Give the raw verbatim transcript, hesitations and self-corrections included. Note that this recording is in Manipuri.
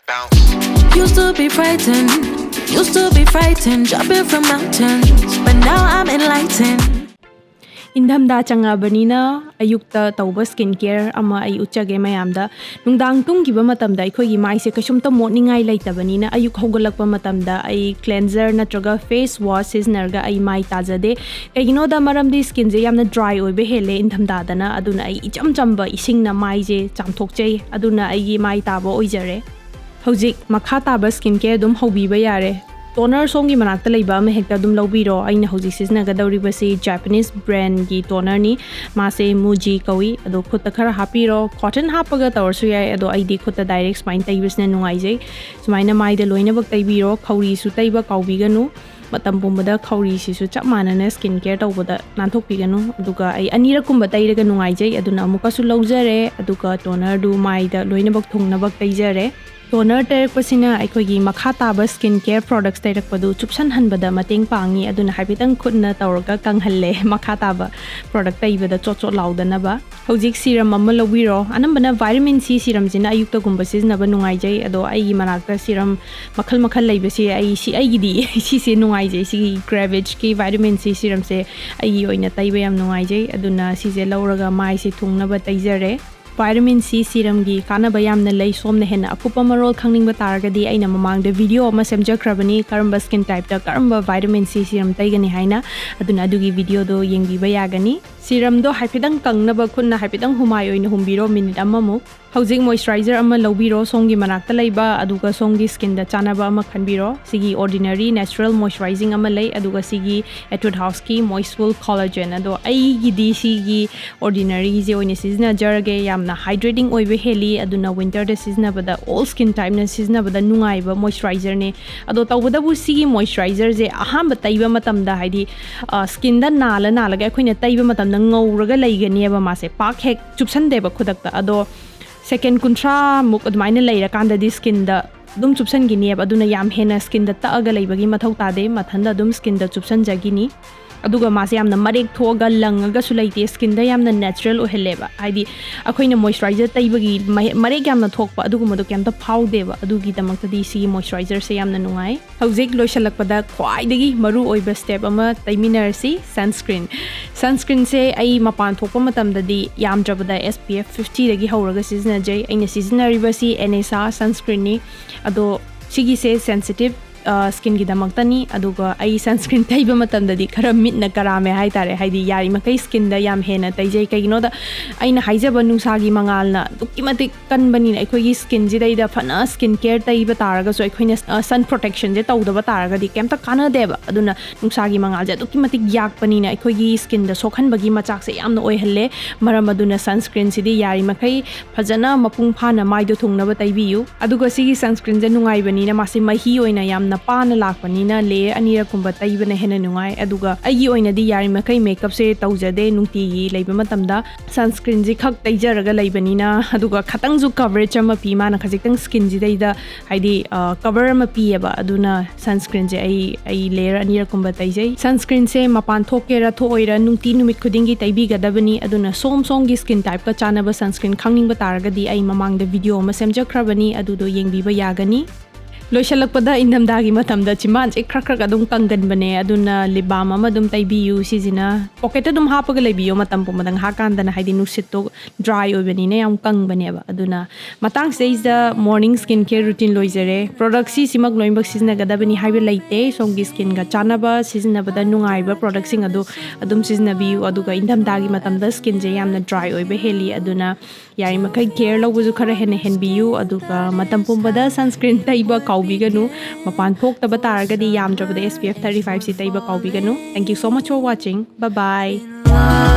Used to be frightened, used to be frightened, jumping from mountains, but now I'm enlightened. ꯏꯪꯊꯝꯊꯥ ꯆꯪꯉꯛꯑꯕꯅꯤꯅ ꯑꯌꯨꯛꯇ ꯇꯧꯕ ꯁ꯭ꯀꯤꯟ ꯀꯦꯌꯔ ꯑꯃ ꯑꯩ ꯎꯠꯆꯒꯦ ꯃꯌꯥꯝꯗ꯫ ꯅꯨꯡꯗꯥꯡ ꯇꯨꯝꯈꯤꯕ ꯃꯇꯝꯗ ꯑꯩꯈꯣꯏꯒꯤ ꯃꯥꯏꯁꯦ ꯀꯩꯁꯨꯝꯇ ꯃꯣꯠꯅꯤꯡꯉꯥꯏ ꯂꯩꯇꯕꯅꯤꯅ ꯑꯌꯨꯛ ꯍꯧꯒꯠꯂꯛꯄ ꯃꯇꯝꯗ ꯑꯩ ꯀ꯭ꯂꯦꯟꯖꯔ ꯅꯠꯇ꯭ꯔꯒ ꯐꯦꯁ ꯋꯥꯁ ꯁꯤꯖꯤꯟꯅꯔꯒ ꯑꯩ ꯃꯥꯏ ꯇꯥꯖꯗꯦ꯫ ꯀꯩꯒꯤꯅꯣꯗ ꯃꯔꯝꯗꯤ ꯁ꯭ꯀꯤꯟꯁꯦ ꯌꯥꯝꯅ ꯗ꯭ꯔꯥꯏ ꯑꯣꯏꯕ ꯍꯦꯜꯂꯦ ꯏꯪꯊꯝꯊꯥꯗꯅ꯫ ꯑꯗꯨꯅ ꯑꯩ ꯏꯆꯝ ꯆꯝꯕ ꯏꯁꯤꯡꯅ ꯃꯥꯏꯁꯦ ꯆꯥꯝꯊꯣꯛꯆꯩ꯫ ꯑꯗꯨꯅ ꯑꯩꯒꯤ ꯃꯥꯏ ꯇꯥꯕ ꯑꯣꯏꯖꯔꯦ꯫ ꯍꯧꯖꯤꯛ ꯃꯈꯥ ꯇꯥꯕ ꯁ꯭ꯀꯤꯟ ꯀꯦꯌꯔ ꯑꯗꯨꯝ ꯍꯧꯕꯤꯕ ꯌꯥꯔꯦ꯫ ꯇꯣꯅꯔ ꯁꯣꯝꯒꯤ ꯃꯅꯥꯛꯇ ꯂꯩꯕ ꯑꯃ ꯍꯦꯛꯇ ꯑꯗꯨꯝ ꯂꯧꯕꯤꯔꯣ꯫ ꯑꯩꯅ ꯍꯧꯖꯤꯛ ꯁꯤꯖꯤꯟꯅꯒꯗꯧꯔꯤꯕꯁꯤ ꯖꯄꯥꯅꯤꯁ ꯕ꯭ꯔꯦꯟꯒꯤ ꯇꯣꯅꯔꯅꯤ꯫ ꯃꯥꯁꯦ ꯃꯨꯖꯤ ꯀꯧꯏ꯫ ꯑꯗꯣ ꯈꯨꯠꯇ ꯈꯔ ꯍꯥꯞꯄꯤꯔꯣ꯫ ꯀꯣꯇꯟ ꯍꯥꯞꯄꯒ ꯇꯧꯔꯁꯨ ꯌꯥꯏ, ꯑꯗꯣ ꯑꯩꯗꯤ ꯈꯨꯠꯇ ꯗꯥꯏꯔꯦꯛ ꯁꯨꯃꯥꯏꯅ ꯇꯩꯕꯁꯤꯅ ꯅꯨꯡꯉꯥꯏꯖꯩ꯫ ꯁꯨꯃꯥꯏꯅ ꯃꯥꯏꯗ ꯂꯣꯏꯅꯃꯛ ꯇꯩꯕꯤꯔꯣ꯫ ꯈꯧꯔꯤꯁꯨ ꯇꯩꯕ ꯀꯥꯎꯕꯤꯒꯅꯨ꯫ ꯃꯇꯝ ꯄꯨꯝꯕꯗ ꯈꯧꯔꯤꯁꯤꯁꯨ ꯆꯞ ꯃꯥꯟꯅꯅ ꯁ꯭ꯀꯤꯟ ꯀꯦꯌꯔ ꯇꯧꯕꯗ ꯅꯥꯟꯊꯣꯛꯄꯤꯒꯅꯨ꯫ ꯑꯗꯨꯒ ꯑꯩ ꯑꯅꯤꯔꯛꯀꯨꯝꯕ ꯇꯩꯔꯒ ꯅꯨꯡꯉꯥꯏꯖꯩ꯫ ꯑꯗꯨꯅ ꯑꯃꯨꯛꯀꯁꯨ ꯂꯧꯖꯔꯦ꯫ ꯑꯗꯨꯒ ꯇꯣꯅꯔꯗꯨ ꯃꯥꯏꯗ ꯂꯣꯏꯅꯃꯛ ꯊꯨꯡꯅꯕ ꯇꯩꯖꯔꯦ꯫ ꯇꯣꯅꯔ ꯇꯩꯔꯛꯄꯁꯤꯅ ꯑꯩꯈꯣꯏꯒꯤ ꯃꯈꯥ ꯇꯥꯕ ꯁ꯭ꯀꯤꯟ ꯀꯦꯌꯔ ꯄ꯭ꯔꯣꯗꯛꯁ ꯇꯩꯔꯛꯄꯗꯨ ꯆꯨꯞꯁꯟꯍꯟꯕꯗ ꯃꯇꯦꯡ ꯄꯥꯡꯉꯤ꯫ ꯑꯗꯨꯅ ꯍꯥꯏꯐꯦꯠꯇꯪ ꯈꯨꯠꯅ ꯇꯧꯔꯒ ꯀꯪꯍꯜꯂꯦ ꯃꯈꯥ ꯇꯥꯕ ꯄ꯭ꯔꯣꯗꯛ ꯇꯩꯕꯗ ꯆꯣꯠ ꯆꯣꯠ ꯂꯥꯎꯗꯅꯕ꯫ ꯍꯧꯖꯤꯛ ꯁꯤꯔꯝ ꯑꯃ ꯂꯧꯕꯤꯔꯣ꯫ ꯑꯅꯝꯕꯅ ꯚꯥꯏꯇꯥꯃꯤꯟ ꯁꯤ ꯁꯤꯔꯝꯁꯤꯅ ꯑꯌꯨꯛꯇꯒꯨꯝꯕ ꯁꯤꯖꯤꯟꯅꯕ ꯅꯨꯡꯉꯥꯏꯖꯩ꯫ ꯑꯗꯣ ꯑꯩꯒꯤ ꯃꯅꯥꯛꯇ ꯁꯤꯔꯝ ꯃꯈꯜ ꯃꯈꯜ ꯂꯩꯕꯁꯦ ꯑꯩ ꯁꯤ, ꯑꯩꯒꯤꯗꯤ ꯁꯤꯁꯦ ꯅꯨꯡꯉꯥꯏꯖꯩ꯫ ꯁꯤꯒꯤ ꯒ꯭ꯔꯦꯕꯤꯖꯀꯤ ꯚꯥꯏꯇꯥꯃꯤꯟ ꯁꯤ ꯁꯤꯔꯝꯁꯦ ꯑꯩꯒꯤ ꯑꯣꯏꯅ ꯇꯩꯕ ꯌꯥꯝ ꯅꯨꯡꯉꯥꯏꯖꯩ꯫ ꯑꯗꯨꯅ ꯁꯤꯁꯦ ꯂꯧꯔꯒ ꯃꯥꯏꯁꯦ ꯊꯨꯡꯅꯕ ꯇꯩꯖꯔꯦ꯫ ꯚꯥꯏꯇꯥꯃꯤꯟ ꯁꯤ ꯁꯤꯔꯝꯒꯤ ꯀꯥꯟꯅꯕ ꯌꯥꯝꯅ ꯂꯩ꯫ ꯁꯣꯝꯅ ꯍꯦꯟꯅ ꯑꯀꯨꯞꯄ ꯃꯔꯣꯜ ꯈꯪꯅꯤꯡꯕ ꯇꯥꯔꯒꯗꯤ ꯑꯩꯅ ꯃꯃꯥꯡꯗ ꯚꯤꯗꯤꯑꯣ ꯑꯃ ꯁꯦꯝꯖꯈ꯭ꯔꯕꯅꯤ, ꯀꯔꯝꯕ ꯁ꯭ꯀꯤꯟ ꯇꯥꯏꯞꯇ ꯀꯔꯝꯕ ꯚꯥꯏꯇꯥꯃꯤꯟ ꯁꯤ ꯁꯤꯔꯝ ꯇꯩꯒꯅꯤ ꯍꯥꯏꯅ꯫ ꯑꯗꯨꯅ ꯑꯗꯨꯒꯤ ꯚꯤꯗꯤꯑꯣꯗꯣ ꯌꯦꯡꯕꯤꯕ ꯌꯥꯒꯅꯤ꯫ ꯁꯤꯔꯝꯗꯣ ꯍꯥꯏꯐꯦꯠꯇꯪ ꯀꯪꯅꯕ ꯈꯨꯠꯅ ꯍꯥꯏꯐꯦꯠꯇꯪ ꯍꯨꯃꯥꯏ ꯑꯣꯏꯅ ꯍꯨꯝꯕꯤꯔꯣ, ꯃꯤꯅꯤꯠ ꯑꯃꯃꯨꯛ꯫ ꯍꯧꯖꯤꯛ ꯃꯣꯏꯆꯔꯥꯏꯖꯔ ꯑꯃ ꯂꯧꯕꯤꯔꯣ ꯁꯣꯝꯒꯤ ꯃꯅꯥꯛꯇ ꯂꯩꯕ, ꯑꯗꯨꯒ ꯁꯣꯝꯒꯤ ꯁ꯭ꯀꯤꯟꯗ ꯆꯥꯟꯅꯕ ꯑꯃ ꯈꯟꯕꯤꯔꯣ꯫ ꯁꯤꯒꯤ ꯑꯣꯔꯗꯤꯅꯔꯤ ꯅꯦꯆꯔꯦꯜ ꯃꯣꯏꯆꯔꯥꯏꯖꯤꯡ ꯑꯃ ꯂꯩ, ꯑꯗꯨꯒ ꯁꯤꯒꯤ ꯑꯦꯇꯨꯠ ꯍꯥꯎꯁꯀꯤ ꯃꯣꯏꯁꯐꯨꯜ ꯀꯣꯂꯥꯖꯦꯟ꯫ ꯑꯗꯣ ꯑꯩꯒꯤꯗꯤ ꯁꯤꯒꯤ ꯑꯣꯔꯗꯤꯅꯔꯤꯁꯦ ꯑꯣꯏꯅ ꯁꯤꯖꯤꯟꯅꯖꯔꯒꯦ꯫ ꯌꯥꯝꯅ ꯍꯥꯏꯗ꯭ꯔꯦꯇꯤꯡ ꯑꯣꯏꯕ ꯍꯦꯜꯂꯤ, ꯑꯗꯨꯅ ꯋꯤꯟꯇꯔꯗ ꯁꯤꯖꯤꯟꯅꯕꯗ ꯑꯣꯜ ꯁ꯭ꯀꯤꯟ ꯇꯥꯏꯞꯅ ꯁꯤꯖꯤꯟꯅꯕꯗ ꯅꯨꯡꯉꯥꯏꯕ ꯃꯣꯏꯆꯔꯥꯏꯖꯔꯅꯦ꯫ ꯑꯗꯣ ꯇꯧꯕꯇꯕꯨ ꯁꯤꯒꯤ ꯃꯣꯏꯆꯔꯥꯏꯖꯔꯁꯦ ꯑꯍꯥꯟꯕ ꯇꯩꯕ ꯃꯇꯝꯗ, ꯍꯥꯏꯗꯤ ꯁ꯭ꯀꯤꯟꯗ ꯅꯥꯜꯂ ꯅꯥꯜꯂꯒ ꯑꯩꯈꯣꯏꯅ ꯇꯩꯕ ꯃꯇꯝꯗ ꯉꯧꯔꯒ ꯂꯩꯒꯅꯦꯕ ꯃꯥꯁꯦ, ꯄꯥꯛ ꯍꯦꯛ ꯆꯨꯞꯁꯟꯗꯦꯕ ꯈꯨꯗꯛꯇ꯫ ꯑꯗꯣ ꯁꯦꯀꯦꯟ ꯀꯨꯟꯊ꯭ꯔꯥꯃꯨꯛ ꯑꯗꯨꯃꯥꯏꯅ ꯂꯩꯔꯀꯥꯟꯗꯗꯤ ꯁ꯭ꯀꯤꯟꯗ ꯑꯗꯨꯝ ꯆꯨꯞꯁꯟꯈꯤꯅꯦꯕ꯫ ꯑꯗꯨꯅ ꯌꯥꯝ ꯍꯦꯟꯅ ꯁ꯭ꯀꯤꯟꯗ ꯇꯛꯑꯒ ꯂꯩꯕꯒꯤ ꯃꯊꯧ ꯇꯥꯗꯦ, ꯃꯊꯟꯇ ꯑꯗꯨꯝ ꯁ꯭ꯀꯤꯟꯗ ꯆꯨꯞꯁꯟꯖꯈꯤꯅꯤ꯫ ꯑꯗꯨꯒ ꯃꯥꯁꯦ ꯌꯥꯝꯅ ꯃꯔꯦꯛ ꯊꯣꯛꯑꯒ ꯂꯪꯉꯒꯁꯨ ꯂꯩꯇꯦ, ꯁ꯭ꯀꯤꯟꯗ ꯌꯥꯝꯅ ꯅꯦꯆꯔꯦꯜ ꯑꯣꯏꯍꯜꯂꯦꯕ꯫ ꯍꯥꯏꯗꯤ ꯑꯩꯈꯣꯏꯅ ꯃꯣꯏꯆꯔꯥꯏꯖꯔ ꯇꯩꯕꯒꯤ ꯃꯍꯦ- ꯃꯔꯦꯛ ꯌꯥꯝꯅ ꯊꯣꯛꯄ ꯑꯗꯨꯒꯨꯝꯕꯗꯣ ꯀꯩꯝꯇ ꯐꯥꯎꯗꯦꯕ꯫ ꯑꯗꯨꯒꯤꯗꯃꯛꯇꯗꯤ ꯁꯤꯒꯤ ꯃꯣꯏꯆꯔꯥꯏꯖꯔꯁꯦ ꯌꯥꯝꯅ ꯅꯨꯡꯉꯥꯏ꯫ ꯍꯧꯖꯤꯛ ꯂꯣꯏꯁꯤꯜꯂꯛꯄꯗ ꯈ꯭ꯋꯥꯏꯗꯒꯤ ꯃꯔꯨ ꯑꯣꯏꯕ ꯁ꯭ꯇꯦꯞ ꯑꯃ ꯇꯩꯃꯤꯟꯅꯔꯁꯤ, ꯁꯟꯁ꯭ꯀ꯭ꯔꯤꯟ꯫ ꯁꯟꯁ꯭ꯀ꯭ꯔꯤꯟꯁꯦ ꯑꯩ ꯃꯄꯥꯟ ꯊꯣꯛꯄ ꯃꯇꯝꯗꯗꯤ ꯌꯥꯝꯗ꯭ꯔꯕꯗ S P F fiftyꯗꯒꯤ ꯍꯧꯔꯒ ꯁꯤꯖꯤꯟꯅꯖꯩ꯫ ꯑꯩꯅ ꯁꯤꯖꯤꯟꯅꯔꯤꯕꯁꯤ ꯑꯦꯅꯦꯁꯥ ꯁꯟꯁ꯭ꯀ꯭ꯔꯤꯟꯅꯤ꯫ ꯑꯗꯣ ꯁꯤꯒꯤꯁꯦ ꯁꯦꯟꯁꯤꯇꯤꯞ ꯁ꯭ꯀꯤꯟꯒꯤꯗꯃꯛꯇꯅꯤ꯫ ꯑꯗꯨꯒ ꯑꯩ ꯁꯟꯁ꯭ꯀ꯭ꯔꯤꯟ ꯇꯩꯕ ꯃꯇꯝꯗꯗꯤ ꯈꯔ ꯃꯤꯠꯅ ꯀꯔꯥꯝꯃꯦ ꯍꯥꯏꯇꯥꯔꯦ꯫ ꯍꯥꯏꯗꯤ ꯌꯥꯔꯤꯃꯈꯩ ꯁ꯭ꯀꯤꯟꯗ ꯌꯥꯝ ꯍꯦꯟꯅ ꯇꯩꯖꯩ꯫ ꯀꯩꯒꯤꯅꯣꯗ ꯑꯩꯅ ꯍꯥꯏꯖꯕ ꯅꯨꯡꯁꯥꯒꯤ ꯃꯉꯥꯜꯅ ꯑꯗꯨꯛꯀꯤ ꯃꯇꯤꯛ ꯀꯟꯕꯅꯤꯅ ꯑꯩꯈꯣꯏꯒꯤ ꯁ꯭ꯀꯤꯟꯁꯤꯗꯩꯗ ꯐꯅ ꯁ꯭ꯀꯤꯟ ꯀꯦꯌꯔ ꯇꯩꯕ ꯇꯥꯔꯒꯁꯨ ꯑꯩꯈꯣꯏꯅ ꯁꯟ ꯄ꯭ꯔꯣꯇꯦꯛꯁꯟꯁꯦ ꯇꯧꯗꯕ ꯇꯥꯔꯒꯗꯤ ꯀꯩꯝꯇ ꯀꯥꯟꯅꯗꯦꯕ꯫ ꯑꯗꯨꯅ ꯅꯨꯡꯁꯥꯒꯤ ꯃꯉꯥꯜꯁꯦ ꯑꯗꯨꯛꯀꯤ ꯃꯇꯤꯛ ꯌꯥꯛꯄꯅꯤꯅ ꯑꯩꯈꯣꯏꯒꯤ ꯁ꯭ꯀꯤꯟꯗ ꯁꯣꯛꯍꯟꯕꯒꯤ ꯃꯆꯥꯛꯁꯦ ꯌꯥꯝꯅ ꯑꯣꯏꯍꯜꯂꯦ꯫ ꯃꯔꯝ ꯑꯗꯨꯅ ꯁꯟꯁ꯭ꯀ꯭ꯔꯤꯟꯁꯤꯗꯤ ꯌꯥꯔꯤꯃꯈꯩ ꯐꯖꯅ ꯃꯄꯨꯡ ꯐꯥꯅ ꯃꯥꯏꯗꯣ ꯊꯨꯡꯅꯕ ꯇꯩꯕꯤꯌꯨ꯫ ꯑꯗꯨꯒ ꯁꯤꯒꯤ ꯁꯟꯁ꯭ꯀ꯭ꯔꯤꯟꯁꯦ ꯅꯨꯡꯉꯥꯏꯕꯅꯤꯅ ꯃꯥꯁꯦ ꯃꯍꯤ ꯑꯣꯏꯅ ꯌꯥꯝꯅ ꯄꯥꯅ ꯂꯥꯛꯄꯅꯤꯅ ꯂꯦꯌꯔ ꯑꯅꯤꯔꯛꯀꯨꯝꯕ ꯇꯩꯕꯅ ꯍꯦꯟꯅ ꯅꯨꯡꯉꯥꯏ꯫ ꯑꯗꯨꯒ ꯑꯩꯒꯤ ꯑꯣꯏꯅꯗꯤ ꯌꯥꯔꯤꯃꯈꯩ ꯃꯦꯀꯞꯁꯦ ꯇꯧꯖꯗꯦ ꯅꯨꯡꯇꯤꯒꯤ ꯂꯩꯕ ꯃꯇꯝꯗ꯫ ꯁꯟꯁ꯭ꯀ꯭ꯔꯤꯟꯁꯤ ꯈꯛ ꯇꯩꯖꯔꯒ ꯂꯩꯕꯅꯤꯅ, ꯑꯗꯨꯒ ꯈꯇꯪꯁꯨ ꯀꯕꯔꯦꯖ ꯑꯃ ꯄꯤ ꯃꯥꯅ ꯈꯖꯤꯛꯇꯪ ꯁ꯭ꯀꯤꯟꯁꯤꯗꯩꯗ, ꯍꯥꯏꯗꯤ ꯀꯕꯔ ꯑꯃ ꯄꯤꯌꯦꯕ꯫ ꯑꯗꯨꯅ ꯁꯟꯁ꯭ꯀ꯭ꯔꯤꯟꯁꯦ ꯑꯩ ꯑꯩ ꯂꯦꯌꯔ ꯑꯅꯤꯔꯛꯀꯨꯝꯕ ꯇꯩꯖꯩ꯫ ꯁꯟꯁ꯭ꯀ꯭ꯔꯤꯟꯁꯦ ꯃꯄꯥꯟ ꯊꯣꯛꯀꯦꯔꯥ ꯊꯣꯛꯑꯣꯏꯔꯥ ꯅꯨꯡꯇꯤ ꯅꯨꯃꯤꯠ ꯈꯨꯗꯤꯡꯒꯤ ꯇꯩꯕꯤꯒꯗꯕꯅꯤ꯫ ꯑꯗꯨꯅ ꯁꯣꯝ ꯁꯣꯝꯒꯤ ꯁ꯭ꯀꯤꯟ ꯇꯥꯏꯞꯀ ꯆꯥꯟꯅꯕ ꯁꯟꯁ꯭ꯀ꯭ꯔꯤꯟ ꯈꯪꯅꯤꯡꯕ ꯇꯥꯔꯒꯗꯤ ꯑꯩ ꯃꯃꯥꯡꯗ ꯚꯤꯗꯤꯑꯣ ꯑꯃ ꯁꯦꯝꯖꯈ꯭ꯔꯕꯅꯤ, ꯑꯗꯨꯗꯣ ꯌꯦꯡꯕꯤꯕ ꯌꯥꯒꯅꯤ꯫ ꯂꯣꯏꯁꯤꯜꯂꯛꯄꯗ ꯏꯪꯊꯝꯊꯥꯒꯤ ꯃꯇꯝꯗ ꯆꯤꯝꯕꯥꯟꯁꯦ ꯈ꯭ꯔꯛ ꯈ꯭ꯔꯛ ꯑꯗꯨꯝ ꯀꯪꯒꯟꯕꯅꯦ, ꯑꯗꯨꯅ ꯂꯤꯞ ꯕꯥꯝ ꯑꯃ ꯑꯗꯨꯝ ꯇꯩꯕꯤꯌꯨ꯫ ꯁꯤꯁꯤꯅ ꯄꯣꯀꯦꯠꯇ ꯑꯗꯨꯝ ꯍꯥꯞꯄꯒ ꯂꯩꯕꯤꯌꯣ ꯃꯇꯝ ꯄꯨꯝꯕꯗ, ꯉꯥꯏꯍꯥꯛ ꯀꯥꯟꯗꯅ, ꯍꯥꯏꯗꯤ ꯅꯨꯡꯁꯤꯠꯇꯣ ꯗ꯭ꯔꯥꯏ ꯑꯣꯏꯕꯅꯤꯅ ꯌꯥꯝ ꯀꯪꯕꯅꯦꯕ꯫ ꯑꯗꯨꯅ ꯃꯇꯥꯡꯁꯤꯗꯩꯁꯤꯗ ꯃꯣꯔꯅꯤꯡ ꯁ꯭ꯀꯤꯟ ꯀꯦꯌꯔ ꯔꯨꯇꯤꯟ ꯂꯣꯏꯖꯔꯦ꯫ ꯄ꯭ꯔꯣꯗꯛ ꯁꯤꯁꯤꯃꯛ ꯂꯣꯏꯅꯃꯛ ꯁꯤꯖꯤꯟꯅꯒꯗꯕꯅꯤ ꯍꯥꯏꯕ ꯂꯩꯇꯦ꯫ ꯁꯣꯝꯒꯤ ꯁ꯭ꯀꯤꯟꯒ ꯆꯥꯟꯅꯕ, ꯁꯤꯖꯤꯟꯅꯕꯗ ꯅꯨꯡꯉꯥꯏꯕ ꯄ꯭ꯔꯣꯗꯛꯁꯤꯡ ꯑꯗꯨ ꯑꯗꯨꯝ ꯁꯤꯖꯤꯟꯅꯕꯤꯌꯨ꯫ ꯑꯗꯨꯒ ꯏꯪꯊꯝꯊꯥꯒꯤ ꯃꯇꯝꯗ ꯁ꯭ꯀꯤꯟꯁꯦ ꯌꯥꯝꯅ ꯗ꯭ꯔꯥꯏ ꯑꯣꯏꯕ ꯍꯦꯜꯂꯤ, ꯑꯗꯨꯅ ꯌꯥꯔꯤꯃꯈꯩ ꯀꯦꯌꯔ ꯂꯧꯕꯁꯨ ꯈꯔ ꯍꯦꯟꯅ ꯍꯦꯟꯕꯤꯌꯨ꯫ ꯑꯗꯨꯒ ꯃꯇꯝ ꯄꯨꯝꯕꯗ ꯁꯟꯁ꯭ꯀ꯭ꯔꯤꯟ ꯇꯩꯕ ꯀꯥꯎꯕꯤꯒꯅꯨ꯫ ꯃꯄꯥꯟ ꯊꯣꯛꯇꯕ ꯇꯥꯔꯒꯗꯤ ꯌꯥꯝꯗ꯭ꯔꯕꯗ S P F thirty five ꯁꯤ ꯇꯩꯕ ꯀꯥꯎꯕꯤꯒꯅꯨ꯫ Thank you so much for watching. Bye bye.